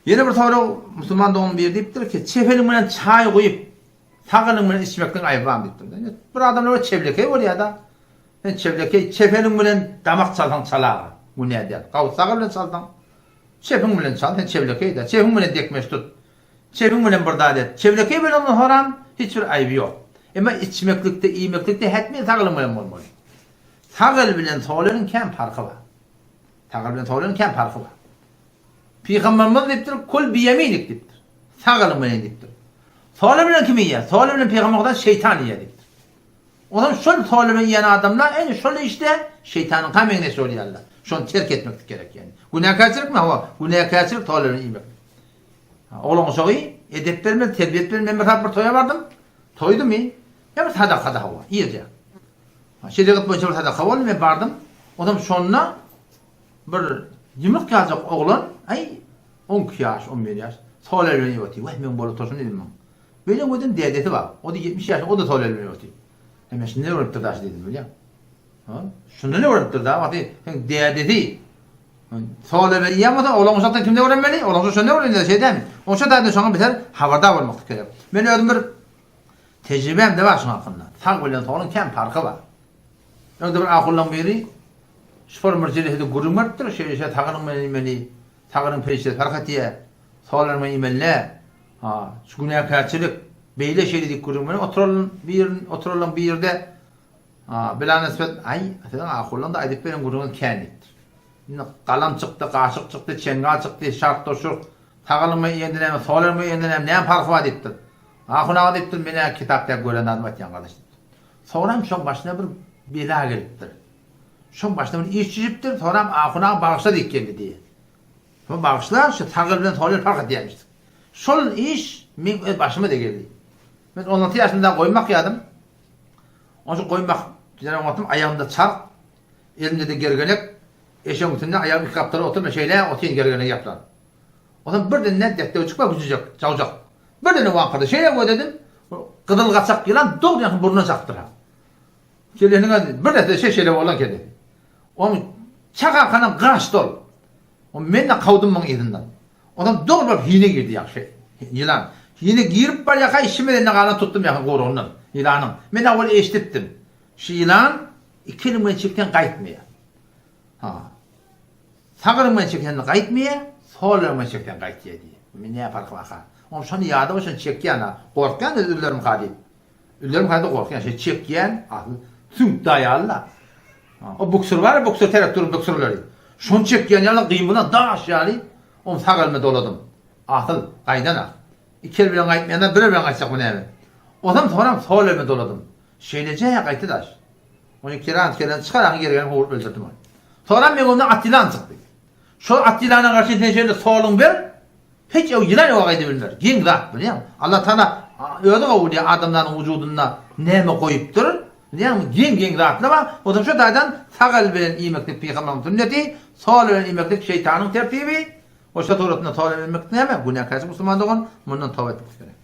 Ýene bir sorag musulman dogan biri diýipdir ki, çep eliň bilen çaý guýup, sag eliň bilen içmekligiň aýby barmy diýipdir. Bir adamlar bir çeblekeý bolýar-da. Sen çeblekeý çep eliň bilen damak çalsaň çalaga, günä däl. Gawy sag el bilen çalsaň, çepiň bilen çal, sen çeblekeý-dä. Çepiň bilen dekmeç tut. Çepiň bilen bir zat et. Çeblekeý bolandan soram hiç bir aýby ýok. Emma içmeklikde, iýmeklikde hetmen sag eliň bilen bolmaly. Sag el bilen sol eliň kän parhy bar. Sag el bilen sol eliň kän parhy bar. Pygamberimiz diýipdir, Kul biýeminik diýipdir. Sag eliň bilen diýipdir. Sol el bilen kim iýýär? Sol el bilen Pygamber Hudaý şeýtan iýýär diýipdir. Onsoň şol sol bilen iýen adamlar ene şol işde şeýtanyňka meňzeş bolýarlar. Şony terk etmeklik gerek ýagny. Günäkärçilikmi? Hawa, günäkärçilik sol bilen iýmek. Oglan uşagy edep bermeli, terbiýet bermeli. Men bir saat bir toýa bardym. Toýdumy? Ýa bir sadakada hawa, irje. Şerigat boýunça bir sadaka boldy, men bardym. Onsoň şonda Bir ýumruk ýaljak oglan, aý, on iki ýaş, on bir ýaş, sol el bilen iýip otyr. Wah, meň bolup oturşym diýdim maňa. Beýle gözüm dädesi bar. O-da 70 ýaşynda, o-da sol el bilen iýip otyr. He, men şundan öwrenipdir daşy diýdim, bilýäň. Ha, şundan öwrenipdir da, wagty seň dädesi sol el bilen iýen bolsa, oglan uşakdan kimden öwrenmeli? Oglan uşak şondan öwrenýär, şeý dälmi? Oňşa dädeden şoňa beter habardar bolmaklyk gerek. Men özüm bir tejribäm-de bar şuň hakynda. Sag bilen soluň kän parhy bar. Öňde bir ahullaň biri şol bir jelesede gürrüň beripdir, şeýle-şeýle sagynyň bilen iýmeli, sagynyň perişdesi parh etýär, soluň bilen iýmeli däl. Ha, şu günäkärçilik, beýle-şeýle diýip gürrüň berip oturan birin, oturanlaryň biri-de, ha, bilanespet, aý, siziň ahullaň-da aýdyp beren gürrüňiz kän diýipdir. Indi galam çykdy, gaşyk çykdy, çeňňal çykdy, şark-da-şurk, sag eliň bilen iýende näme, sol eliň bilen iýende näme, näme parhy bar diýipdir. Ahun aga diýipdir, men-ä kitapdaky gören zadymy aýtýan gardaş diýipdir. Soňram şoň başyna bir bela gelipdir. Şoň başyna bir iş düşüpdir, soňram ahun aga bagyşla diýip geldi diýýär. Şo bagyşla, şu sag el bilen sol el parh edýärmişdik. Şol iş meň öz başyma-da geldi. Men on alty ýaşymda goýun bakýardym. Onşa goýun bakyp ýören wagtym aýagymda çarh, elimde-de gergenek, eşegiň üstünde aýagym iki gapdala oturma şeýle otyryn gergenegi ýaplap. Onsoň birden ne depdewçik bar güjüjek, jawjak. Birden waňkyrdy. Şeýle gözledim, gyzyl gaçak ýylan dogry ýaňky burnuna çakypdyr. Kellesiniň bir desse şe şeýle bolan kellesi. Onuň çakarkanam gaçdy ol. O men-de kowdum muň yzyndan. Onsoň dogry baryp hine girdi ýagşy ýylan. Hine girip barýarka işim elinde galan tutdum ýaňky guýrugyndan ýylanyň. Men awal eşidipdim. Şu ýylan iki eliň bilen çekseň gaýtmaýar. Ha. Sag eliň bilen çekende gaýtmaýar, sol eliň bilen çekseň gaýtýar diýýär. Men näme parhy barka? Oň şony ýada bolşan çekýän-a. Gorkýan öz üllerimka diýip. Üllerimka diýip gorkýan. Şeý çekýän, asyl süňk daýaly-la. O buksur bar-a, buksur terek duran buksurlary. Şony çekýän ýaly gymylan daş ýaly, ony sag elime doladym. Asyl gaýdan-a. Iki el bilen gaýtmaýanda bir el bilen gaýtjak bu näme? Onam soňram sol elime doladym. Şeýleje gaýtdy daş. Ony kiran kelen çykar aňy ýergeni howrup öldürdim ony. Soňram meň öňümden at ýylan çykdy. Şol at ýylana garşy sen şeýle soluň ber, hiç o ýylan öňe gaýdyp bilmer. Geň zat bilýäňmi? Allah Taala özi gowy bilýär adamlaryň wujudynda näme goýupdyr. Bilýäňmi? Geň-geň zatlar bar. Onsoň şu taýdan sag el bilen iýmeklik pygamberiň sünneti, sol bilen iýmeklik şeýtanyň tertibi. Oşa suratynda sol bilen iýmeklik näme? Günäkärçilik musulman dogan mundan toba etmek gerek.